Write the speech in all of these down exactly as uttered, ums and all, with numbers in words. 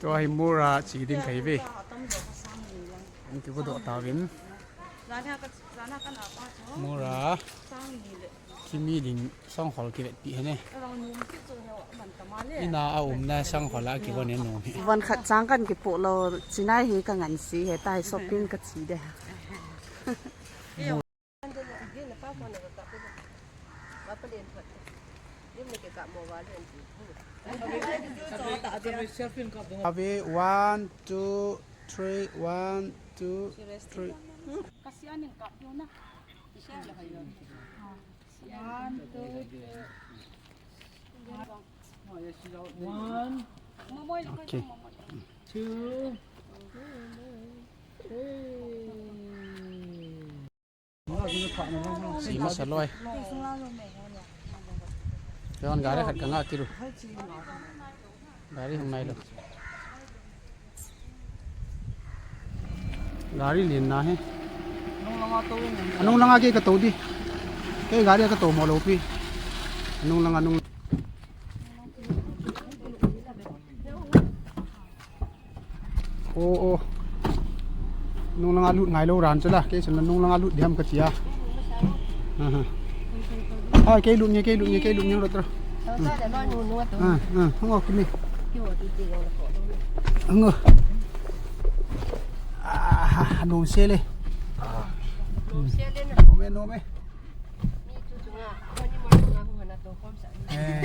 Tua hi Mura chi ding kahi ve. Hung kivudoh tauvin. Mura kimi ding sangkhol kivetpi hi ne. Ina a umna sangkhol a kivon in nom hi. Von khat chang kan kipoh lou, chinai hi ka ngansi he, tai shopping ka chi de. Ave, one, two, three, one, two, three. One, two, three. One. Okay. Two. Three. Si masa loi. Yon gari khat ka nga kiru. Gari hung nai lou. Gari len na he. Anung langa kei ka tou di. Kei gari ka tou mo lou pi. Anung langa nung. Oh, oh. Nung langa lut ngai lou ran chu la. Kei chun nung langa lut diam ka tia. Aha. Ah, kei lut nge, kei lut nge, kei lut nge lut ra. Ah, ah, hung o kimi. Hung o. Ah, nom se le. Nom se le na. Nom e, nom e. Eh.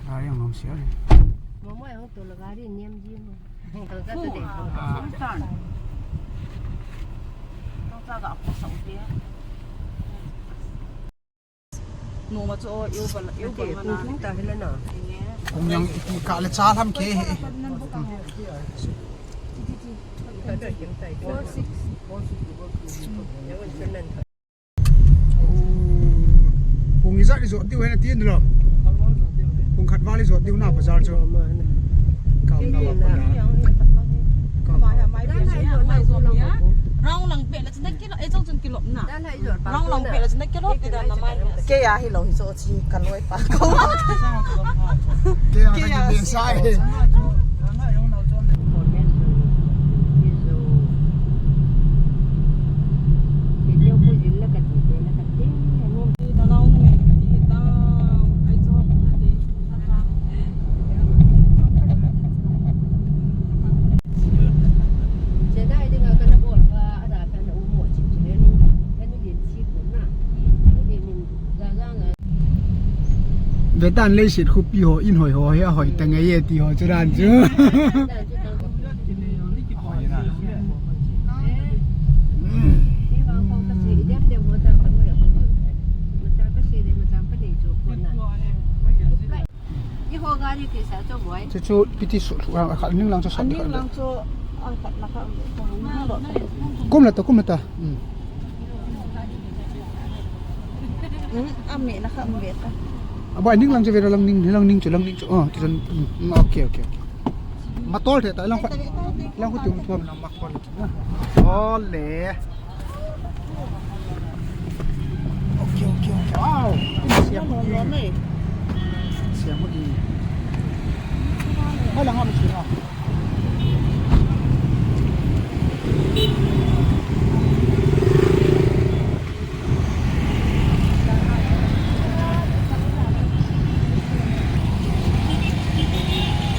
Gari ang nom siya eh. Mama, ang to la gari niyam ji mo. Ah. Noma chu o, eu bal, eu bal mana. Kung yang iti ka le cha lam ke he. Four six. Kung ijat ijot diu hena tin lo. Kung khat val ijot diu na bazar chu. Kam na wa pa na. Round lang pe la chun kilo, eh, chong chun kilo na. Round lang pe la chun kilo, ti dan na mai. Kei a hi lo hi chu chi ka loi pa ko. Kei a ka ji be sai. Vetan leiset khopi ho, in hoi ho, hi a hoi ta ngai e ti ho, chu dan chu. Chu chu piti su, su, a, khat ning lang chu sa, ning lang chu, a, khat na kha. Kum la ta, kum la ta. Hmm. Hmm, a me na kha, me ta. Aba, ning lang chu ve, lang ning, lang ning chu, lang ning chu. Oh, ti chan, hmm, hmm, okay, okay, okay. Ma tol the ta, lang khat, lang khat chu thuam lang ma kon. Ole. Okay, okay, okay. Wow. Siam mo di. Siam mo di. Hai lang ha mo siam.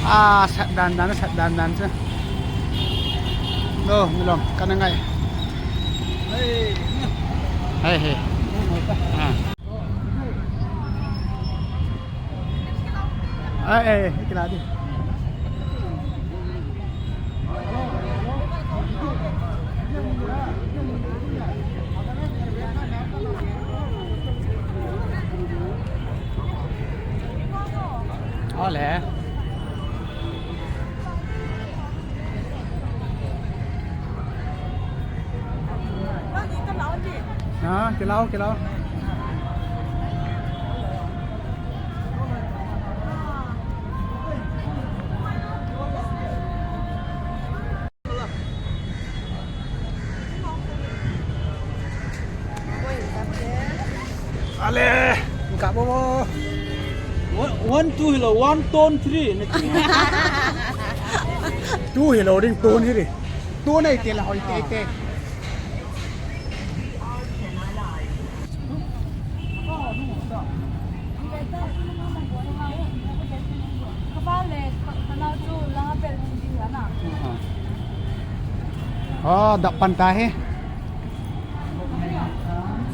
Ah, sat dan dan, sat dan dan chu. Lo, milom, ka na ngai. Hey, hey. Ah. Ai, ai, ai, kila di. Ole. Ah, kila o, kila o. One, one, two hilou, one ton three. Two hilou ding, ton hi ding. Ton nei te la hoi te te. Ah, dap pan ta hi.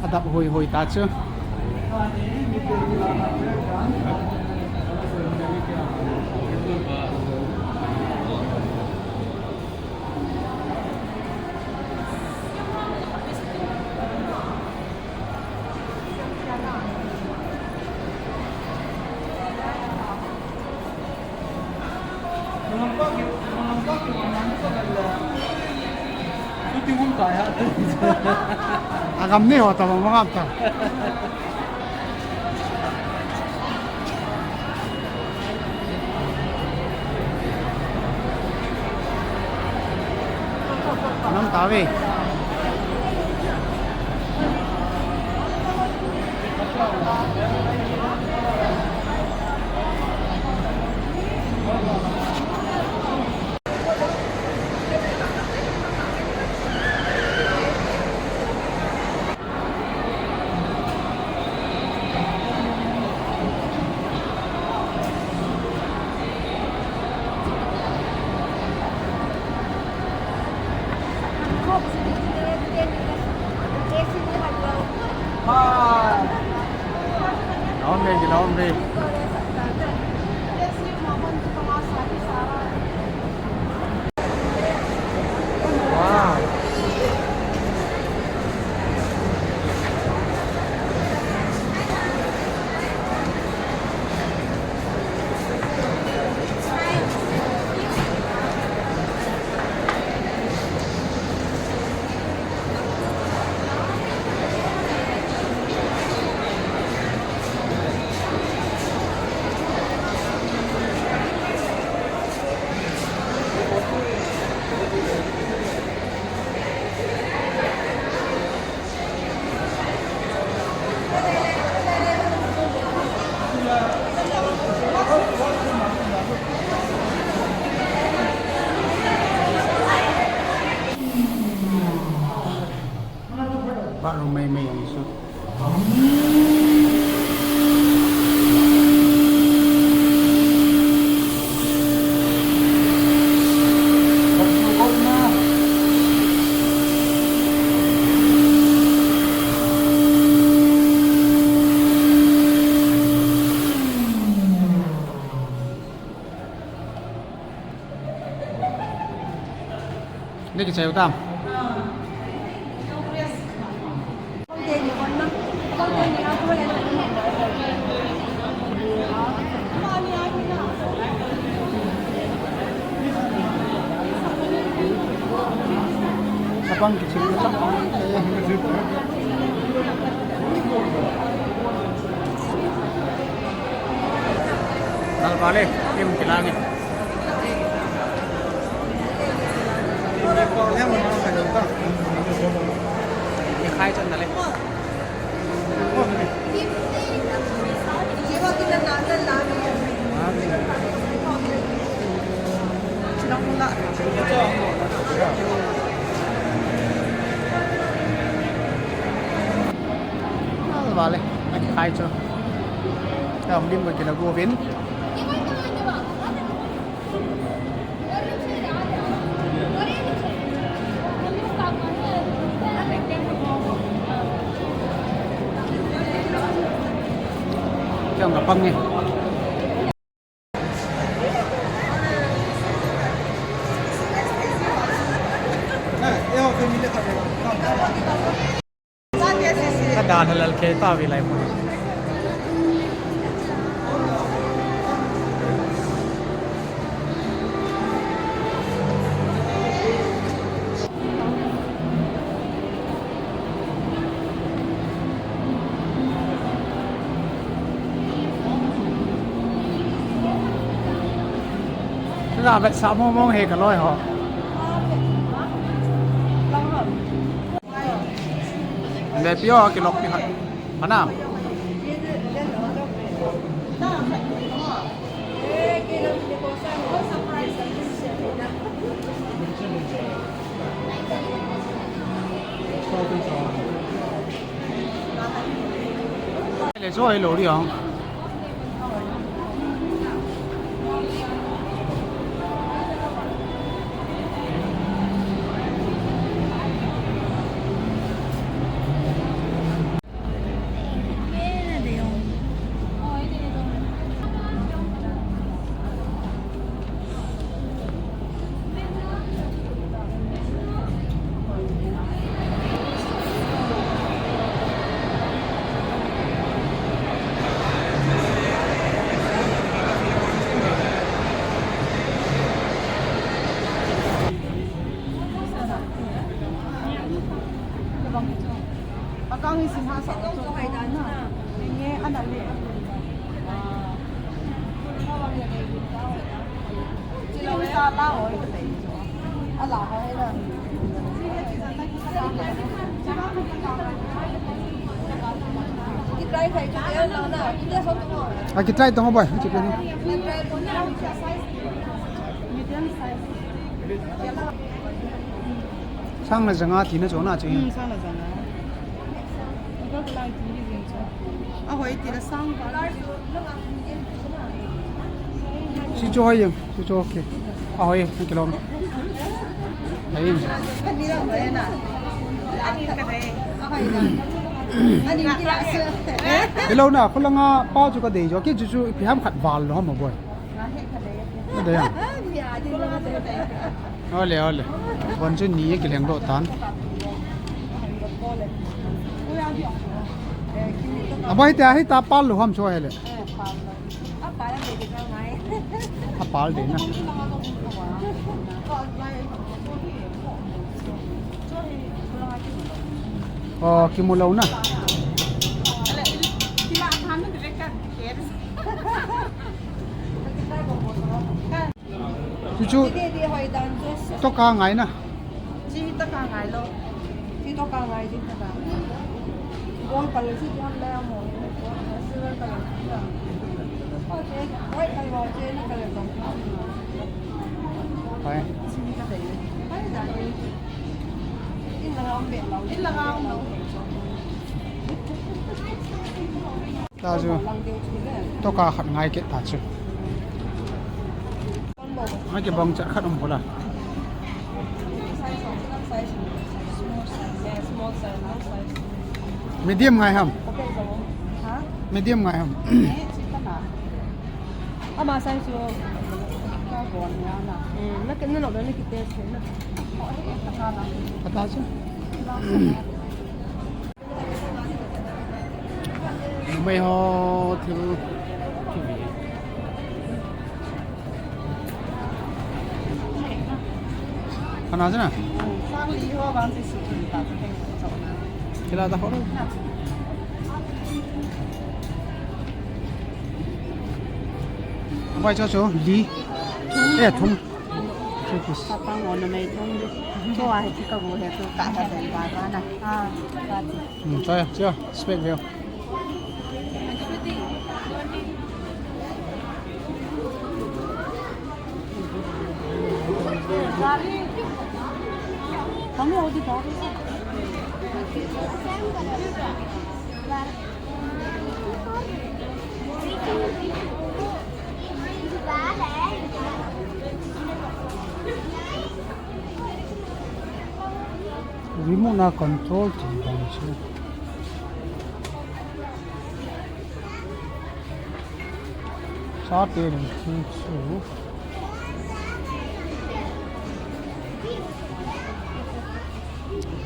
Adap hoi hoi ta chu. Agam ni ho ta, mangam ta. Nang ta ve. Lawan deh, lawan deh. Wow. Bathroom mai mai ang su. Ni kichai u tam. Abang kichai u tam. Nal vale, em kilang e. Ye khai chan dale. Nal vale, akikhai chu. Tam lim ko kila govin. Kya nga pang ni. Ka dan halal ke ta vi lai mo. Ka vetsah mong mong hi ka loi ho. Be pio kilok pi khat. Mana. Le jo hi lo ri ang. Aki try tong boy. Sang le janga tina chona chu. Hmm, sang le janga. Ka lai ti ni jing chu. A hoi ti la sang ba. Si chu hoi jing, si chu okay. A hoi, kilom. Ai. Ani ka dei. Ani ka dei. Hello na, khulanga pa chu ka dei jo. Ki chu chu ipi ham khat val lo ham boy. Ka dei ya. Ole, ole. Bon chu ni kileng do tan. Abai ta hi ta pal lo ham chu hele. A pal de na. Oh, kimu lo na. Chu chu. Toka ngai na. Chi toka ngai lo. Chi toka ngai, chi toka. Gold color chi gold le mo. Silver color. Okay, white color, chi ni color. Pai. Chi ni color. Pai da. In la ngam be lo. In la ngam lo. Ta chu. Toka khat ngai ke ta chu. Ngai ke bang chat khat um pula. Medium ngai ham? Medium ngai ham? Ama size chu ka bon ya na. Hmm, na ke na lo na ki test na. Kata chu. Numei ho thil kive. Kana jana? Sang li ho bang si su ta ta. Kila ta ho. Vai cho cho li. Eh, thum. Papa ngo na mai thong de. Ko a he ka bu he ko ka ta den ba ba na. Ah, ka ti. Hmm, cho ya, cho. Spek veo. Kami ho di ba. Remote na control ti bang chu. Sa te ring chu chu.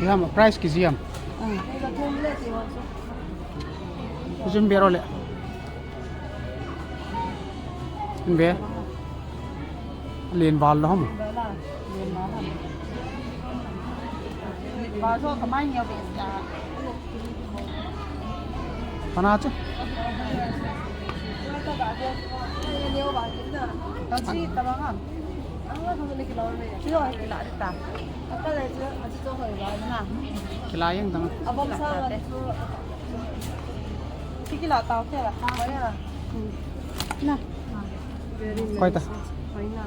Yam price ki jam. Ah. Jam bero le. Be. Len val lo ham. Pana chu. Kila yang tang. Kila tau ke la. Na. Koi ta. Koi na.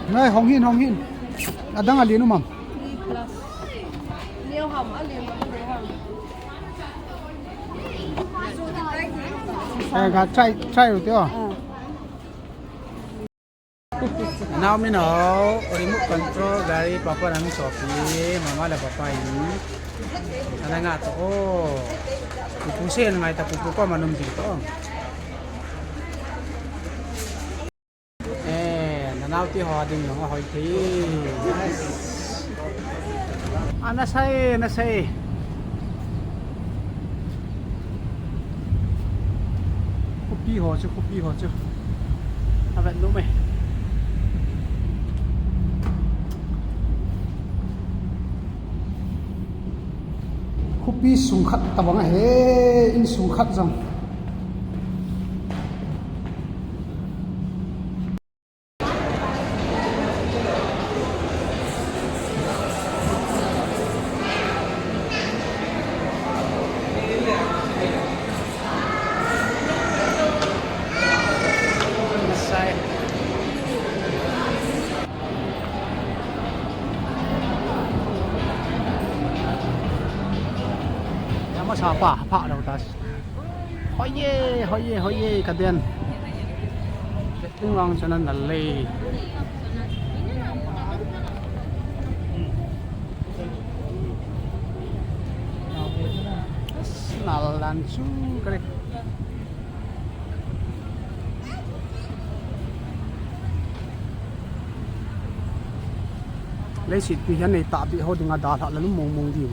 Nai, hong hin, hong hin. Adang a lian um am? Eh, ga try, try u te o. Ah. Nau min ho, remote control gari papa nang chopi, mama le papa in. Ana nga to o. Pupu se ngai ta pupu ko manum di to. Eh, nanau ti ho ding nong ahoi thei. Ana sai, ana sai. Khopi ho chu, khopi ho chu. Avet nom e. Khopi sung khat tabang ahi, in sung khat jong. Yama sapa, pa lo tas. Hoiye, hoiye, hoiye, kaden. Ting lang chana nalei. Nal dan chu kare. Leiset pi hian nei tahbeh ho dinga dalhah la lum mong mong diu.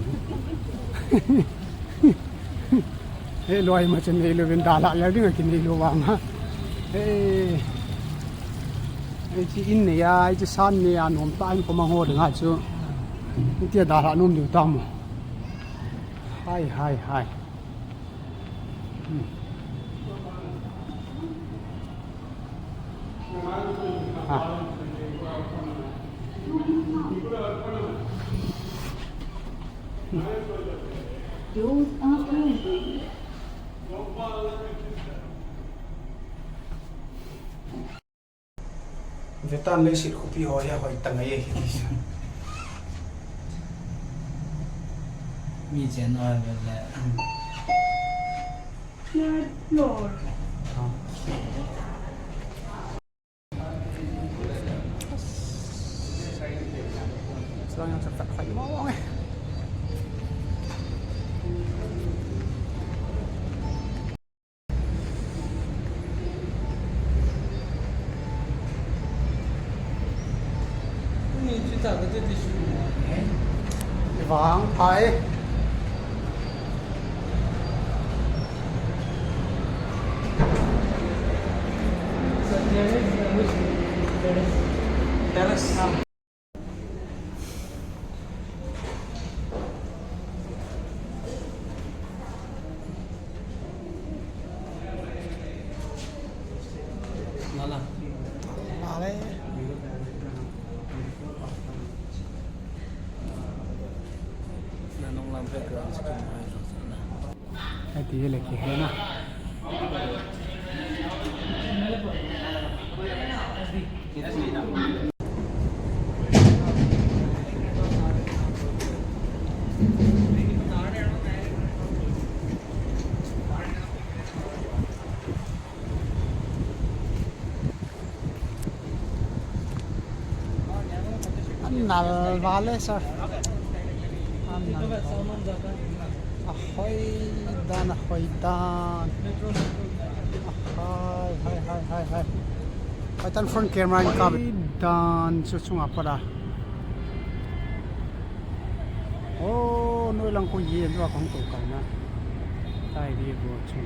He loi ma chen nei lovin dalhah la dinga kinei lo vang a. He. Ei chi in nei a, ei chi san nei a, nom ta in ko mang ho dinga chu. Tia dalhah nom diu ta mo. Hai, hai, hai. Hmm. Ah. Doors are closing. Vetan leiset khopi ho hi hoi ta ngai e. Mi chen a ve le. Third floor. Chuan a chak tak fai mawng e. Vang phai. Terrace. Lala. Lale. Nanung lam background skin ai lo na. Ati le ki hena. An nal vale, sir. An nal vale. A hoi dan, a hoi dan. A hai, hai, hai, hai, hai. Pai tan front camera in ka dan chu chunga pat a. Oh, noi lang ko ye, noi kong to kal na. Tai di bo chu.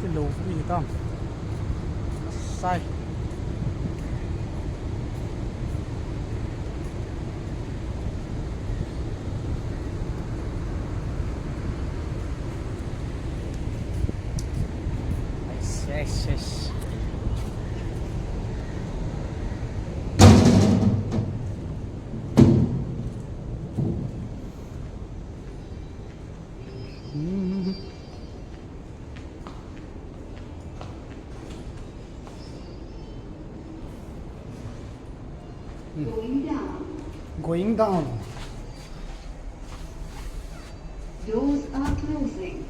Ti lo pi ta. Sai. Going down. Going down. Doors are closing.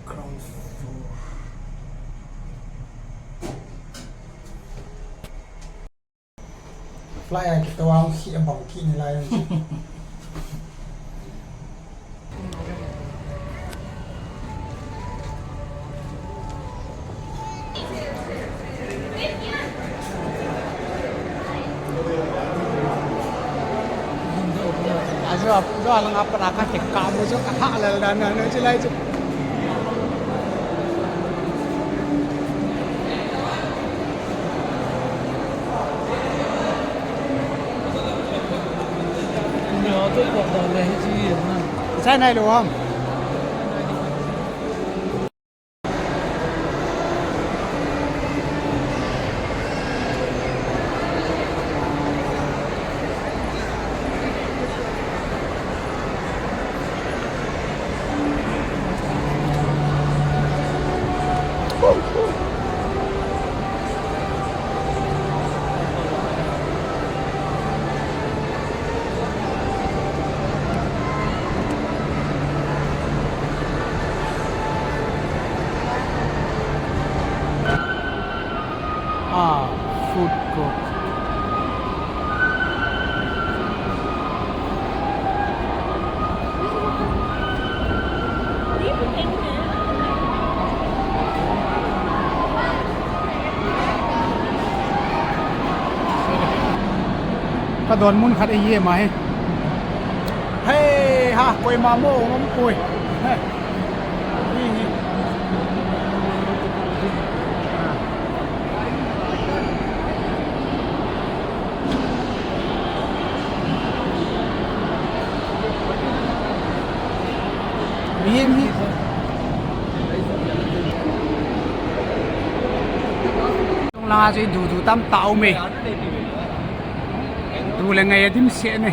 Ground floor. Fly a kitoh a hung khi a bang khi ni lai. Ajo apu jo alang apa raka tek kamu jo kahah lel dan na jo lai jo. Sai nai lou ham. Ah, food court. Ka don mun khat ahi ma hi. Hei ha, koima mo um poi. Hei. Hi, hi. Ah. Mihem hi. Tung langa chu i du du tamtah um e. Du le ngai a dimset ne.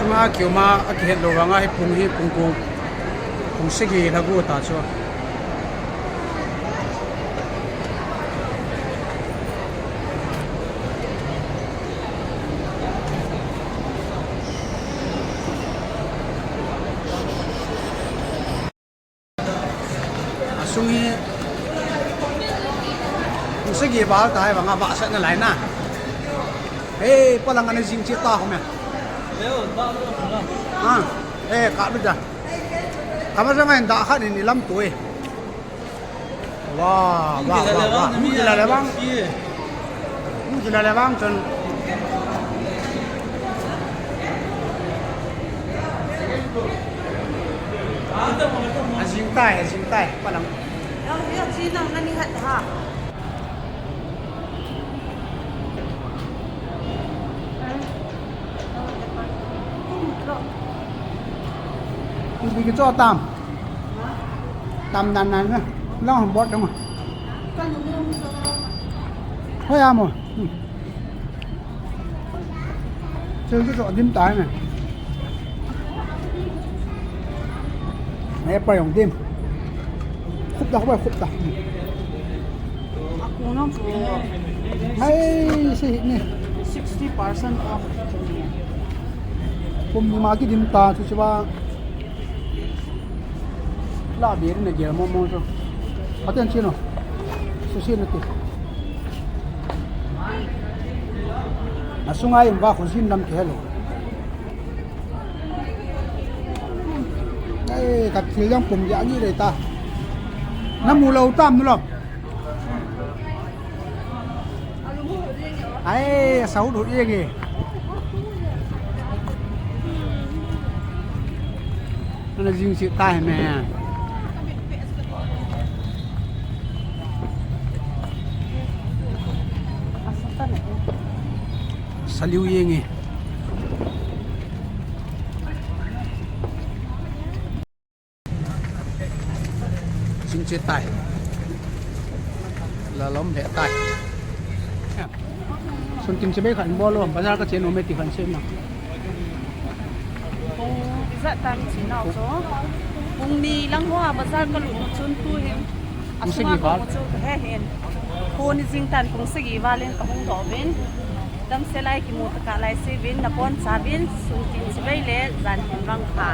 Sunga kium a, akihet lou vanga hi pung hi pung ko, pung sagi lha gu ta chu. Asung hi, pung sagi val ta hi vanga vahsatna lai na. Hei, palang ana jing che ta ho me. Ah, eh, ka bida. Kama jang ai da kha ni ni lam tu e. Wah, wah, wah, wah. Hung kila le bang. Jula le vang chun. Ajing tai, ajing tai, palang. Yo, yo, China, nani hat ha. Ibi kicho tam. Tam nan nan na. Long ham bot dong. Hoi amo. Hmm. Chil kicho dim tai na. Apple jong dim. Khup ta, khup ta, khup ta. Akuna pu. Hai, si ni. Sixty percent off. Kum ni ma kidim ta chu chu ba. La be na gel mo mo chu. Paten chino. Sushi na ti. Asunga in ba khujin lam ke hello. Ai, ka thil jong pum ja ni le ta. Na mu lo tam nu lo. Ai, sa hut hut jeng e. Ana jing si ta he me. Sa liu jeng e. Ching che tai. La lom le tai. Sun tin che be khan bol lo, bazar ka che nom e ti khan sei na. Pung ijat tan che nau chu. Pung ni lang hoa bazar ka lut nu chun tu hin. Pung sagi val. Asunga ka mu chu ka he hin. Pung ni jing tan pung sagi val in ka hung doh uvin. Damsel a kimu tokah lai sei uvin, nabonchauvin, sun tin chibai le jan tin vang kha.